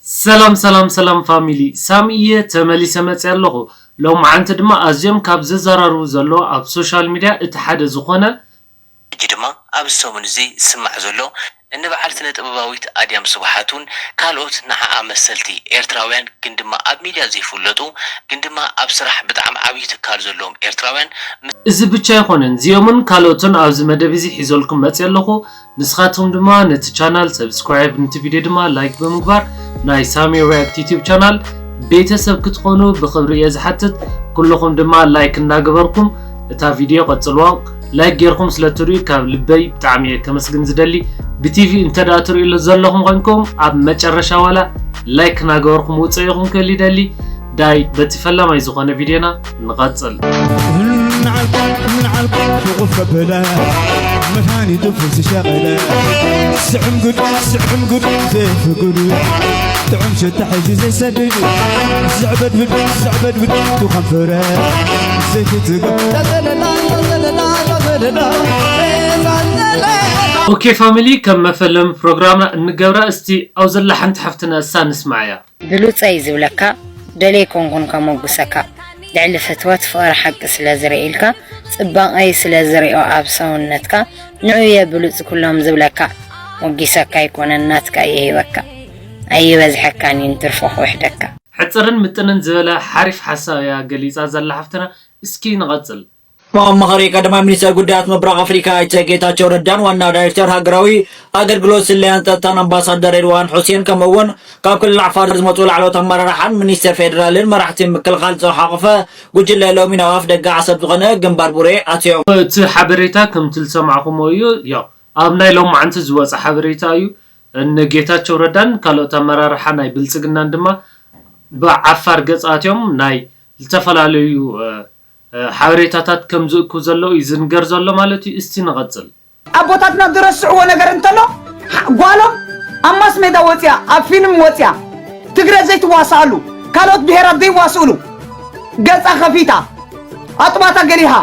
ሰላም ሰላም ሰላም ፋሚሊ፣ ሳሚ እየ፣ ተመሊሰ መፅየ ኣለኹ። ሎማዓንቲ ድማ ኣዝዮም ካብ ዘዘራርቡ ዘሎ ኣብ ሶሻል ሚድያ እቲ ሓደ ዝኾነ ሕጂ ድማ ኣብዚ ሰሙን እዚ ዝስማዕ ዘሎ፣ እኒ በዓል ስነ ጥበባዊት ኣድያም ስብሓት እውን ካልኦት ንዓኣ መሰልቲ ኤርትራውያን ግን ድማ ኣብ ሚድያ ዘይፍለጡ ግን ድማ ኣብ ስራሕ ብጣዕሚ ዓብዪ ትካል ዘለዎም ኤርትራውያን እዚ ብቻ ኣይኮነን፣ እዚኦምን ካልኦትን ኣብዚ መደብ እዚ ሒዘልኩም መፅየ ኣለኹ። ንስኻትኩም ድማ ነቲ ቻናል ሰብስክራይብ፣ ነቲ ቪድዮ ድማ ላይክ ብምግባር ናይ ሳሚ ሪያክት ዩቲዩብ ቻናል ቤተሰብ ክትኾኑ ብኽብሪ እየ ዝሓትት። ኩልኹም ድማ ላይክ እናገበርኩም እታ ቪድዮ ቀጽልዋ። ላይክ ጌርኩም ስለ ትርእዩ ካብ ልበይ ብጣዕሚ እየ ከመስግን ዝደሊ። ብቲቪ እንተ ደኣ ትርእዩ ዘለኹም ኮይንኩም ኣብ መጨረሻ ዋላ ላይክ እናገበርኩም ውፅእ ኢኹም ክብል ይደሊ። ዳይ በቲ ፈላማይ ዝኾነ ቪድዮና ንቐጽል። ምን ዓልካ ምን ዓልካ ሽቁፍ ከበለ መድሃኒቱ ፍርሲ ሸቐለ ስዕም ጉድ ስዕም ጉድ ዘይፍጉድ ጥዑም ሽታ ሕጂ ዘይሰድድ ዝዕበድብድ ዝዕበድብድ ቱ ከንፈረ ዘይትትግ ኦኬ ፋሚሊ፣ ከም መፈለሚ ፕሮግራምና እንገብራ እስቲ ኣብ ዘላ ሓንቲ ሓፍትና እሳ ንስማዕያ። ብሉጸይ ዝብለካ ደልየ ኮንኩን ከመጉሰካ ልዕሊ ፍትወት ፍቕሪ ሓቂ ስለ ዝርእልካ ጽባቐይ ስለ ዝሪኦ ኣብ ሰውነትካ ንዑየ ብሉጽ ኩሎም ዝብለካ ሞጊሰካ ኣይኮነን ናትካ እየ ሂበካ ኣይበዝሐካን እዩ ንትርፎ ክውሕደካ። ሕጽርን ምጥንን ዝበለ ሓሪፍ ሓሳብ እያ ገሊጻ ዘላ ሓፍትና። እስኪ ንቐጽል። ኣማኻሪ ቀዳማይ ሚኒስተር ጉዳያት ምብራቕ ኣፍሪካ ኣይተ ጌታቸው ረዳን ዋና ዳይሬክተር ሃገራዊ ኣገልግሎት ስለያን ጸጥታን ኣምባሳደር ሬድዋን ሑሴን ከምኡ እውን ካብ ክልል ዓፋር ዝመፁ ላዕለዎት ኣመራርሓን ሚኒስተር ፌዴራልን መራሕቲ ምክልኻል ዝሓቖፈ ጉጅለ ሎሚ ናብ ኣፍ ደገ ዓሰብ ዝኾነ ግንባር ቡሬ ኣትዮም። እቲ ሓበሬታ ከምቲ ዝሰማዕኹምዎ እዩ። ያው ኣብ ናይ ሎማዓንቲ ዝወፀ ሓበሬታ እዩ። እነ ጌታቸው ረዳን ካልኦት ኣመራርሓ ናይ ብልፅግናን ድማ ብዓፋር ገፅ ኣትዮም ናይ ዝተፈላለዩ ሓበሬታታት ከም ዝእክቡ ዘለዉ እዩ ዝንገር ዘሎ ማለት እዩ። እስቲ ንቐጽል። ኣቦታትና ዝረስዕዎ ነገር እንተሎ ጓሎም ኣብ ማስ ሜዳ ወፅያ ኣብ ፊልም ወፅያ ትግረ ዘይትዋስኣሉ ካልኦት ብሄራት ዘይዋስእሉ ገፃ ከፊታ ኣጥባታ ገሊሃ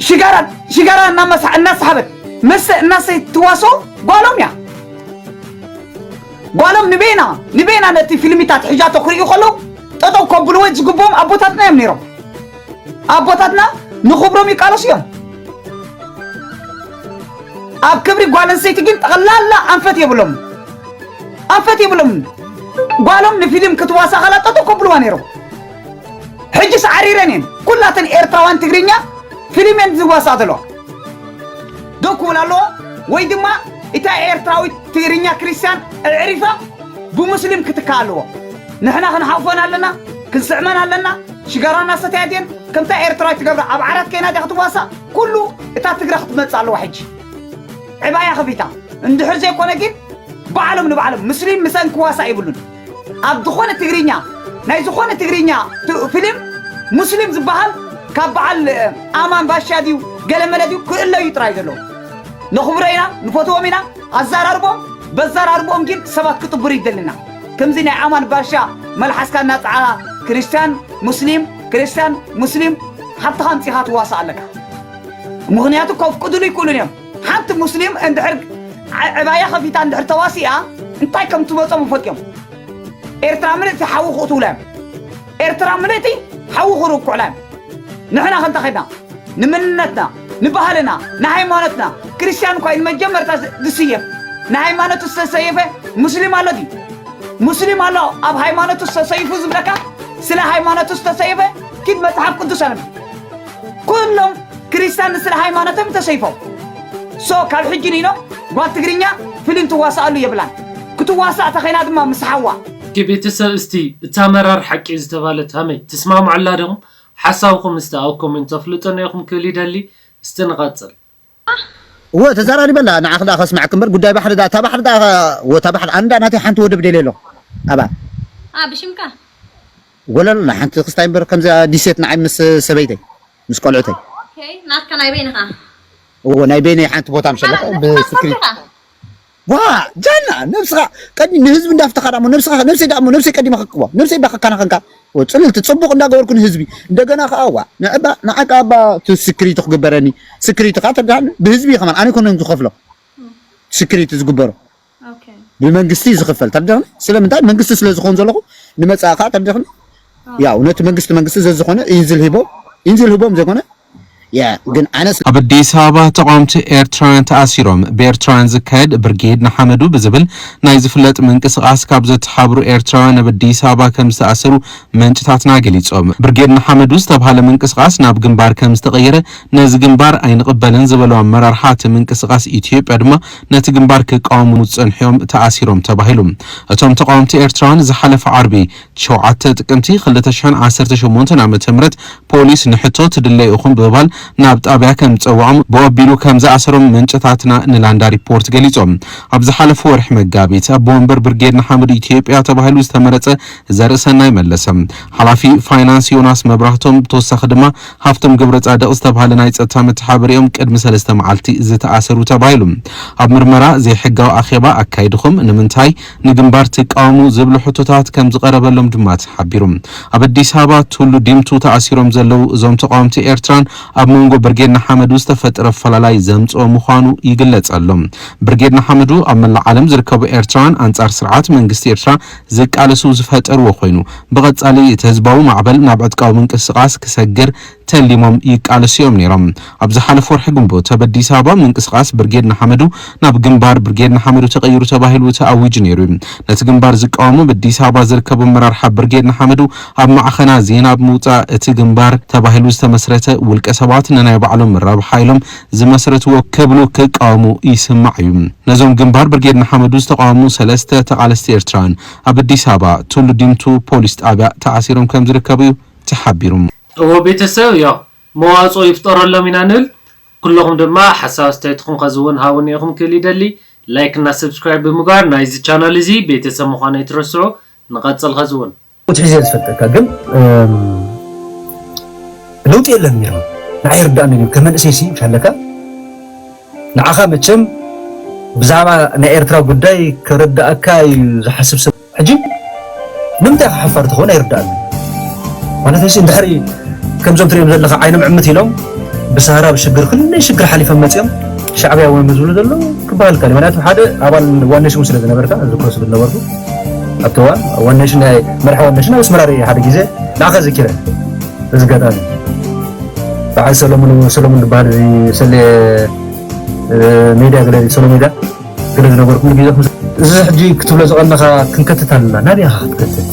ሽጋራ ሽጋራ እናመሳ እናሰሓበት መስተ እናሰይ ትዋስኦ ጓሎም እያ። ጓሎም ንቤና ንቤና ነቲ ፊልሚታት ሒዛቶ ክርእዩ ከለዉ ጠጠው ከብልዎ ዝግብኦም ኣቦታትና እዮም ነይሮም። ኣቦታትና ንኽብሮም ይቃለሱ እዮም። ኣብ ክብሪ ጓል ኣንስተይቲ ግን ጠቕላላ ኣንፈት የብሎም ኣንፈት የብሎም። ጓሎም ንፊልም ክትዋሳ ከላ ጠጠው ከብልዋ ነይሮም። ሕጅስ ዓሪረን እየን ኩላተን ኤርትራውያን ትግርኛ ፊልም እየን ዝዋሳ ዘለዋ። ደው ክብል ኣለዎ ወይ ድማ እታ ኤርትራዊት ትግርኛ ክርስትያን ኣዕሪፋ ብሙስሊም ክትካ ኣለዎ። ንሕና ክንሓቑፈን ኣለና፣ ክንስዕመን ኣለና። ሽጋራ እናሰተያ ድየን ከምታ ኤርትራዊት ትገብራ ኣብ ዓራት ከይና ድያ ክትዋሳእ? ኩሉ እታ ትግረ ክትመጽእ ኣለዋ ሕጂ። ዕባያ ከፊታ። እንድሕር ዘይኮነ ግን ባዕሎም ንባዕሎም ሙስሊም ምሰን ክዋሳእ የብሉን። ኣብ ዝኾነ ትግርኛ ናይ ዝኾነ ትግርኛ ፊልም ሙስሊም ዝበሃል ካብ በዓል ኣማን ባሻ ድዩ ገለመለ ድዩ ክእለዩ ጥራይ ዘለዉ። ነኽብሮ ኢና፣ ንፈትዎም ኢና። ኣዘራርቦም በዘራርቦም ግን ሰባት ክጥብሩ ይደልና። ከምዚ ናይ ኣማን ባሻ መልሓስካ እናፀዓኻ ክርስትያን ሙስሊም ክርስትያን ሙስሊም ሓብትኻ ኣምፂኻ ትዋሳእ ኣለካ። ምኽንያቱ ከፍቅዱሉ ይክእሉን እዮም። ሓንቲ ሙስሊም እንድሕር ዕባያ ከፊታ እንድሕር ተዋሲኣ እንታይ ከም ትመጾም ይፈልጥዮም። ኤርትራ ምልእቲ ሓዊ ክእትውላ እዮም። ኤርትራ ምልእቲ ሓዊ ክርኩዕላ እዮም። ንሕና ከንታ ኸድና ንምንነትና ንባህልና ንሃይማኖትና ክርስትያን እኳ እዩ ንመጀመርታ ዝስየፍ ንሃይማኖቱ ዝተሰየፈ ሙስሊም ኣሎ ድዩ? ሙስሊም ኣሎ ኣብ ሃይማኖቱ ዝተሰይፉ ዝብለካ ስለ ሃይማኖቱ ዝተሰየፈ ኪድ መፅሓፍ ቅዱስ ኣነብ ኩሎም ክርስትያን ስለ ሃይማኖቶም ተሰይፎም ሶ ካብ ሕጂ ንኢኖ ጓል ትግርኛ ፊልም ትዋሳኣሉ የብላን ክትዋሳእ ተኸይና ድማ ምስ ሓዋ ቤተሰብ እስቲ እታ መራር ሓቂ ዝተባለት ሃመይ ትስማምዑ ኣላ ዲኹም? ሓሳብኩም እስቲ ኣብ ኮሜንት ተፍልጡና ኢኹም ክብል ይደሊ። እስቲ ንቐጽል። እወ ተዛራሪበላ ንዓኺ ደኣ ከስማዕኪ እምበር ጉዳይ ባሕሪ ደኣ እታ ባሕሪ ደኣ እወ እታ ባሕሪ ኣነ ደኣ ናተይ ሓንቲ ወደብ ደልየ ኣለኹ ኣብኣ ኣ ብሽምካ ወለሎ ናይ ሓንቲ ክስታይ እምበር ከምዚኣ ዲሴት ንዓይ ምስ ሰበይተይ ምስ ቆልዑተይ ኦኬ ናትካ ናይ በይንኻ እወ ናይ በይነይ ሓንቲ ቦታ ምሸለኹ ብስክሪት ዋ ጃና ነብስኻ ቀዲ ንህዝቢ እንዳፍተኻ ዳሞ ነብስኻ ነብሰይ ዳሞ ነብሰይ ቀዲመ ከክዋ ነብሰይ ዳ ከካናኸንካ ጽልልቲ ጽቡቕ እንዳገበርኩ ንህዝቢ እንደገና ከኣ ዋ ንዕባ ንዓካ ኣባ ትስክሪቲ ክግበረኒ ስክሪቲ ከኣ ተዳን ብህዝቢ ከማን ኣነ ኮነ ዝኸፍሎ ስክሪቲ ዝግበሮ ኦኬ ብመንግስቲ ዝኽፈል ተርደኽኒ። ስለምንታይ መንግስቲ ስለ ዝኾን ዘለኹ ንመጻኢ ከዓ ተርደኽኒ። ያው ነቲ መንግስቲ መንግስቲ ዘዝኾነ ኢንዝል ሂቦ ኢንዝል ሂቦም ዘይኮነ ያ ግን ኣነስ ኣብ ኣዲስ ኣበባ ተቃወምቲ ኤርትራውያን ተኣሲሮም። ብኤርትራውያን ዝካየድ ብርጌድ ንሓመዱ ብዝብል ናይ ዝፍለጥ ምንቅስቃስ ካብ ዘተሓብሩ ኤርትራውያን ኣብ ኣዲስ ኣበባ ከም ዝተኣሰሩ ምንጭታትና ገሊጾም። ብርጌድ ንሓመዱ ዝተባሃለ ምንቅስቃስ ናብ ግንባር ከም ዝተቐየረ፣ ነዚ ግንባር ኣይንቕበልን ዝበሉ ኣመራርሓ እቲ ምንቅስቃስ ኢትዮጵያ ድማ ነቲ ግንባር ክቃወሙ ጸንሖም ተኣሲሮም ተባሂሉ። እቶም ተቃወምቲ ኤርትራውያን ዝሓለፈ ዓርቢ ሸውዓተ ጥቅምቲ ክልተ ሽሕን ዓሰርተ ሸሞንተን ዓመተ ምህረት ፖሊስ ንሕቶ ትድለዩ ኢኹም ብምባል ናብ ጣብያ ከም ዝጸውዖም ብወቢሉ ከም ዝኣሰሮም ምንጭታትና ንላንዳ ሪፖርት ገሊጾም። ኣብ ዝሓለፈ ወርሒ መጋቢት ኣቦ ወንበር ብርጌድ ንሓመዱ ኢትዮጵያ ተባሂሉ ዝተመረጸ ዘርእሰናይ መለሰ፣ ሓላፊ ፋይናንስ ዮናስ መብራህቶም፣ ብተወሳኺ ድማ ሃፍቶም ገብረጻድቕ ዝተባሃለ ናይ ጸጥታ መተሓባብሪኦም ቅድሚ ሰለስተ መዓልቲ ዝተኣሰሩ ተባሂሉ። ኣብ ምርመራ ዘይሕጋዊ ኣኼባ ኣካይድኹም ንምንታይ ንግንባር ትቃወሙ ዝብሉ ሕቶታት ከም ዝቐረበሎም ድማ ተሓቢሩ። ኣብ ኣዲስ ኣበባ ቱሉ ዲምቱ ተኣሲሮም ዘለዉ እዞም ተቃወምቲ ኤርትራን ኣብ መንጎ ብርጌድ ንሓመዱ ዝተፈጠረ ኣፈላላይ ዘምጽኦ ምዃኑ ይግለጽ ኣሎ። ብርጌድ ንሓመዱ ኣብ መላእ ዓለም ዝርከቡ ኤርትራውያን ኣንጻር ስርዓት መንግስቲ ኤርትራ ዝቃለሱ ዝፈጠርዎ ኮይኑ፣ ብቐጻሊ እቲ ህዝባዊ ማዕበል ናብ ዕጥቃዊ ምንቅስቃስ ክሰግር ተሊሞም ይቃለሱ እዮም ነይሮም። ኣብ ዝሓለፈ ወርሒ ግንቦት ኣብ ኣዲስ ኣበባ ምንቅስቃስ ብርጌድ ንሓመዱ ናብ ግንባር ብርጌድ ንሓመዱ ተቐይሩ ተባሂሉ ተኣዊጁ ነይሩ እዩ። ነቲ ግንባር ዝቃወሙ ኣብ ኣዲስ ኣበባ ዝርከቡ ኣመራርሓ ብርጌድ ንሓመዱ ኣብ ማዕኸና ዜና ብምውጻእ፣ እቲ ግንባር ተባሂሉ ዝተመስረተ ውልቀ ሰባት ንናይ ባዕሎም ረብሓ ኢሎም ዝመስረትዎ ክብሉ ክቃወሙ ይስማዕ እዩ። ነዞም ግንባር ብርጌድ ንሓመዱ ዝተቃወሙ ሰለስተ ተቓለስቲ ኤርትራውያን ኣብ ኣዲስ ኣበባ ቱሉ ዲምቱ ፖሊስ ጣብያ ተኣሲሮም ከም ዝርከቡ እዩ ተሓቢሩ። እዎ ቤተሰብ ያው መዋጽኦ ይፍጠረሎም ኢና ንብል። ኩለኹም ድማ ሓሳብ ኣስተያየትኩም ከዚ እውን ሃቡኒ ኢኹም ክብል ይደሊ። ላይክ እና ሰብስክራይብ ብምግባር ናይዚ ቻናል እዚ ቤተሰብ ምዃን ኣይትረስዑ። ንቐጽል ከዚ እውን። ቁጭ ሒዘ ዝፈልጠካ ግን፣ እም፣ ለውጢ የለን ሚሮን። ንዓይ ይርዳእኒ እዩ። ከም መንእሰይ ሲ ምሽ ኣለካ። ንዓኻ መቸም ብዛዕባ ናይ ኤርትራ ጉዳይ ክርዳእካ እዩ ዝሓስብ ሰብ። ሕጂ ንምንታይ ኢኻ ሓፋር ትኸውን ኣይርዳእኒ። ማለት እሺ፣ እንድሕሪ ከምዞም ትሪኦም ዘለኻ ዓይኖም ዕምት ኢሎም ብሰሃራ ብሽግር፣ ክልል ሽግር ሓሊፎም መጺኦም ሻዕብያ እውን ዝብሉ ዘለዉ ክበሃል ከሎ፣ ምኽንያቱ ሓደ ኣባል ዋን ኔሽን ስለ ዝነበርካ፣ ዝዝክሮ ስለ ዝነበርኩ፣ ኣብቲ እዋን ዋን ኔሽን ናይ መርሒ ዋን ኔሽን ኣብ ኣስመራ ርእየ ሓደ ግዜ ንዓኻ ዘኪረ። በዚ ኣጋጣሚ በዓል ሰለሙን፣ ሰለሙን ዝበሃል እዚ ሰሌ፣ እ፣ ሜድያ ገለ፣ ሰሎ ሜድያ ገለ ዝነበርኩ ግዜ፣ እዚ ሕጂ ክትብሎ ዝቐነኻ ክንከትት ኣለና። ናበይ ኢኻ ክትከትት?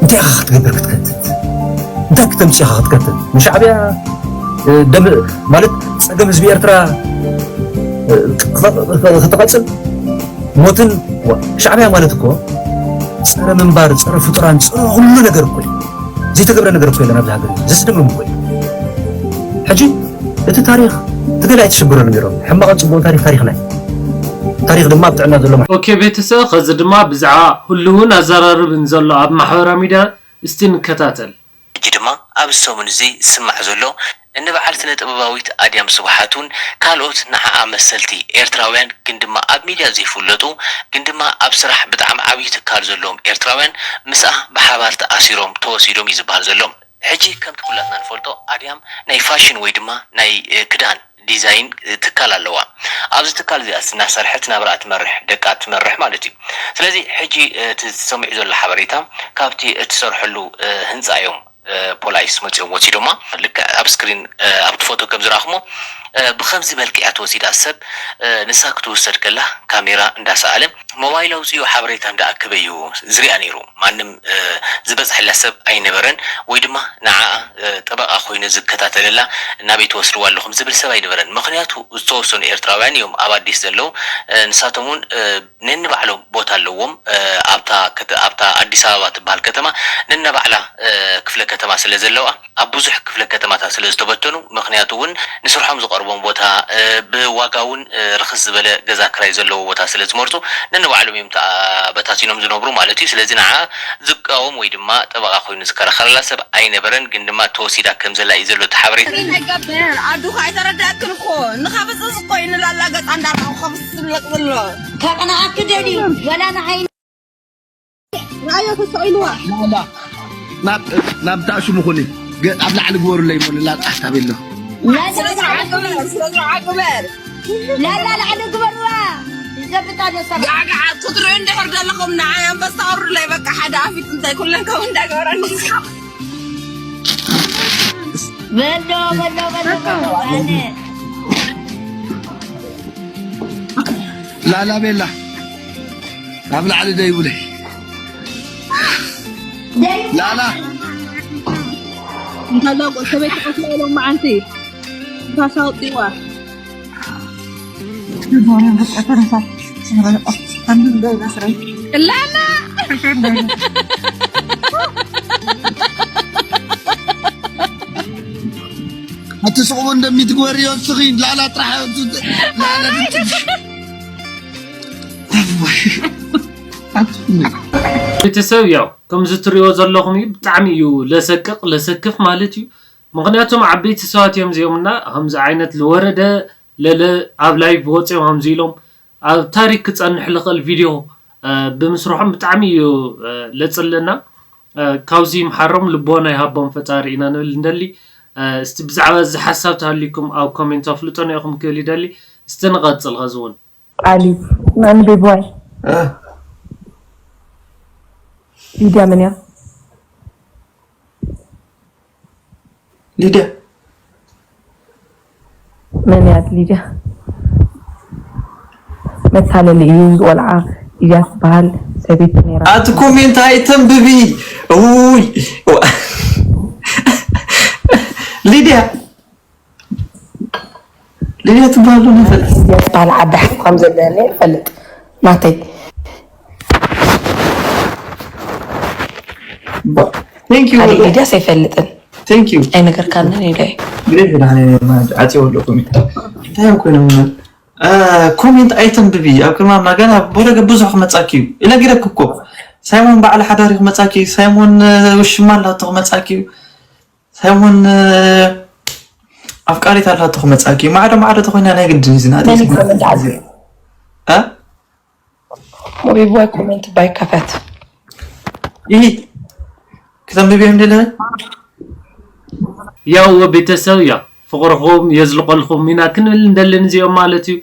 እንታይ ኢኻ ክትገብር ክትከትት? እንታይ ክተምጽእ ኢኻ ክትከትት? ንሻዕብያ፣ እ፣ ደም-፣ ማለት ጸገም ህዝቢ ኤርትራ፣ እ፣ ክተ-፣ ክተ-፣ ክትቐጽል ሞትን፣ ዋ፣ ሻዕብያ ማለት እኮ ጸረ ምንባር፣ ጸረ ፍጡራን፣ ጸረ ኩሉ ነገር እኮ እዩ። ዘይተገብረ ነገር እኮ የለን ኣብዚ ሃገር እዚ። ዘስደምም እኮ እዩ። ሕጂ እቲ ታሪኽ ትገለ ኣይትሽግረሉ ነይሮም። ሕማቕን ጽቡቕን ታሪኽ ታሪኽና እዩ። ታሪኽ ድማ ኣብ ጥዕና ዘሎ ኦኬ ቤተሰብ፣ ከዚ ድማ ብዛዕባ ህልውን ኣዘራርብን ዘሎ ኣብ ማሕበራዊ ሚድያ እስቲ ንከታተል። ሕጂ ድማ ኣብዚ ሰሙን እዚ ዝስማዕ ዘሎ፣ እኒ በዓል ስነ ጥበባዊት ኣድያም ስብሓት እውን ካልኦት ንዓኣ መሰልቲ ኤርትራውያን ግን ድማ ኣብ ሚድያ ዘይፍለጡ ግን ድማ ኣብ ስራሕ ብጣዕሚ ዓብዪ ትካል ዘለዎም ኤርትራውያን ምስኣ ብሓባር ተኣሲሮም ተወሲዶም እዩ ዝበሃል ዘሎ። ሕጂ ከምቲ ኩላትና ንፈልጦ ኣድያም ናይ ፋሽን ወይ ድማ ናይ፣ እ፣ ክዳን ዲዛይን ትካል ኣለዋ። ኣብዚ ትካል እዚኣ እናሰርሐት ናብራኣ ትመርሕ፣ ደቃ ትመርሕ ማለት እዩ። ስለዚ ሕጂ እቲ ዝሰምዑ ዘሎ ሓበሬታ ካብቲ እትሰርሐሉ፣ እ፣ ህንፃ እዮም፣ እ፣ ፖላይስ መፂኦም ወሲዶማ። ልክዕ ኣብ ስክሪን፣ እ፣ ኣብቲ ፎቶ ከም ዝረኣኹሞ፣ እ፣ ብኸምዚ መልክዕ እያ ተወሲዳ። ሰብ፣ እ፣ ንሳ ክትውሰድ ከላ ካሜራ እንዳሰኣለ ሞባይል ኣውፂኡ ሓበሬታ እንዳኣከበ እዩ ዝሪኣ ነይሩ። ማንም፣ እ፣ ዝበፅሐላ ሰብ ኣይነበረን፣ ወይ ድማ ንዓኣ፣ እ፣ ጠበቃ ኮይኑ ዝከታተለላ፣ ናበይ ትወስድዋ ኣለኹም ዝብል ሰብ ኣይነበረን። ምኽንያቱ ዝተወሰኑ ኤርትራውያን እዮም ኣብ ኣዲስ ዘለዉ። እ፣ ንሳቶም እውን፣ እ፣ ነንባዕሎም ቦታ ኣለዎም። እ፣ ኣብታ ከተ-፣ ኣብታ ኣዲስ ኣበባ ትበሃል ከተማ ነናባዕላ፣ እ፣ ክፍለ ከተማ ስለ ዘለዋ፣ ኣብ ብዙሕ ክፍለ ከተማታት ስለ ዝተበተኑ፣ ምኽንያቱ እውን ንስርሖም ዝቐርቦም ቦታ፣ እ፣ ብዋጋ እውን፣ እ፣ ርኽስ ዝበለ ገዛ ክራይ ዘለዎ ቦታ ስለ ዝመርጹ፣ ነንባዕሎም እዮም ተኣ-፣ በታቲኖም ዝነብሩ ማለት እዩ። ስለዚ ንዓ ዝቃወም ወይ ድማ ጠበቓ ኮይኑ ዝከራኸረላ ሰብ ኣይነበረን፣ ግን ድማ ተወሲዳ ከም ዘላ እዩ ዘሎ እቲ ሓበሬታ። እንታይ ገብር? ኣዱኻ ኣይተረዳእክን እኮ። ንኸብጽጽ እኮ እዩ ንላላ ገጻ እንዳረኣኹ ከብጽጽ ዝለቕ ዘሎ። ከቕንኣኪ ደልዩ፣ ወላ ንዓይ ንኣዮ ተሰቒልዋ። ላላ፣ ናብ፣ ናብ ታሽሙ ኩኒ። ገ-፣ ኣብ ላዕሊ ግበሩለይ እሞ ንላጣሕ ታቤሎ። ላላ፣ ስነ ስርዓት ግበር፣ ስነ ስርዓት ግበር። ላላ ላዕሊ ግበርዋ። ገብጣ ደሳ ጋዕጋዓት ክትሪኡ እንድሕር ዘለኹም ንዓይ ኣንበሳ ኣውርዱለይ። በቃ ሓደ ኣፊት እንታይ ኩለን ከምኡ እንዳገበረኒ ይስሓቕ። በሎ በሎ በሎ በሎ ኣነ ላላ ቤላ ኣብ ላዕሊ ደይቡለይ ላላ እንታላ ሰበይቲ ቀትላ ኢሎም መዓንቲ ንፋስ ኣውፅዋ። ላላ ኣትስዕቡ እንደሚትግበርዮ እስኺ ላላ ጥራሕ ላላ ቤተሰብ ያው ከምዚ ትሪኦ ዘለኹም እዩ። ብጣዕሚ እዩ ለሰቅቕ ለሰክፍ ማለት እዩ። ምኽንያቱም ዓበይቲ ሰባት እዮም እዚኦም እና ከምዚ ዓይነት ዝወረደ ለለ ኣብ ላይቭ ወፂኦም ከምዚ ኢሎም ኣብ ታሪክ ክፀንሕ ልኽእል ቪድዮ ብምስርሖም ብጣዕሚ እዩ ለፅልና። ካብዚ ይምሓሮም ልቦና ይሃቦም ፈጣሪ ኢና ንብል እንደሊ። እስቲ ብዛዕባ እዚ ሓሳብ ተሃሊኩም ኣብ ኮሜንት ኣፍልጦና ኢኹም ክብል ይደሊ። እስቲ ንቐፅል ኸዚ እውን ቃሊ መን ቤቦይ ሊድያ መን እያ? ሊድያ መን እያ ሊድያ? መታለሊ እዩ። እዚ ቆልዓ ሊድያ ትበሃል ሰበይቲ ነይራ። ኣቲ ኮሜንት ኣይተንብቢ። ውይ ሊድያ ሊድያ ትበሃል ዶ ይፈልጥ? ሊድያ ትበሃል ዓዲ ሓፍ ከም ዘለኒ ይፈልጥ ናተይ። Thank you ካልእ ሊድያስ ኣይፈልጥን። Thank you ኣይነገርካንን ኢለ እዩ። ግደፊ ድሓን ዓፅዮ ኣለኩም እንታይ እዮም ኮይኖም ኮሜንት ኣይተንብቢ ኣብ ቅድማምና ገና በረገ ብዙሕ ክመፃኪ እዩ ኢለ ጊረክ እኮ ሳይሞን ባዕሊ ሓዳሪ ክመፃኪ እዩ ሳይሞን ውሽማ ኣላቶ ክመፃኪ እዩ ሳይሞን ኣፍቃሪት ኣላቶ ክመፃኪ እዩ ማዕዶ ማዕዶ ተኮይና ናይ ግድን እዩ ዝናት መን ይኮመንት ዓዚ እ ሞቢቦይ ኮሜንት ባይ ከፈት ይህ ክተንብብ እዮም ደለ ያው ቤተሰብ ያ ፍቅርኹም የዝልቀልኹም ኢና ክንብል እንደልን እዚኦም ማለት እዩ።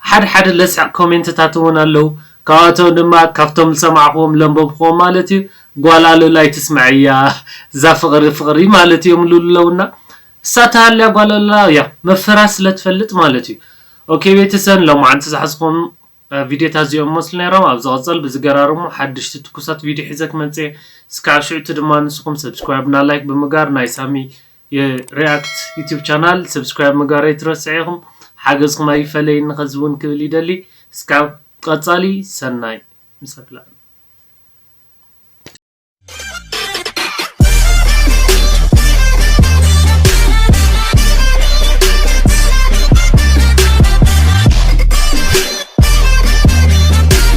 ሓደ ሓደ ለስዕ ኮሜንትታት እውን ኣለዉ። ካብኣቶም ድማ ካብቶም ዝሰማዕኹዎም ለንበብኹዎም ማለት እዩ ጓል ኣሉላ ኣይትስምዐያ እዛ ፍቅሪ ፍቅሪ ማለት እዮም ልብሉ ኣለውና እሳ ተሃልያ ጓል ኣሉላ ያ መፈራ ስለ ትፈልጥ ማለት እዩ። ኦኬ ቤተሰብ ሎማዓንቲ ዝሓዝኹም ቪድዮታት እዚኦም መስሉ ነይሮም ኣብ ዝቐፀል ብዝገራርሙ ሓድሽቲ ትኩሳት ቪድዮ ሒዘ ክመፅእ እስካብ ሽዑ ድማ ንስኹም subscribe ና like ብምጋር ናይ ሳሚ react YouTube channel subscribe ምግባር ኣይትረስዑ ኢኹም ሓገዝኩም ኣይፈለየኒ ከዚ እውን ክብል ይደሊ እስካብ ቀፃሊ ሰናይ ምሰክላ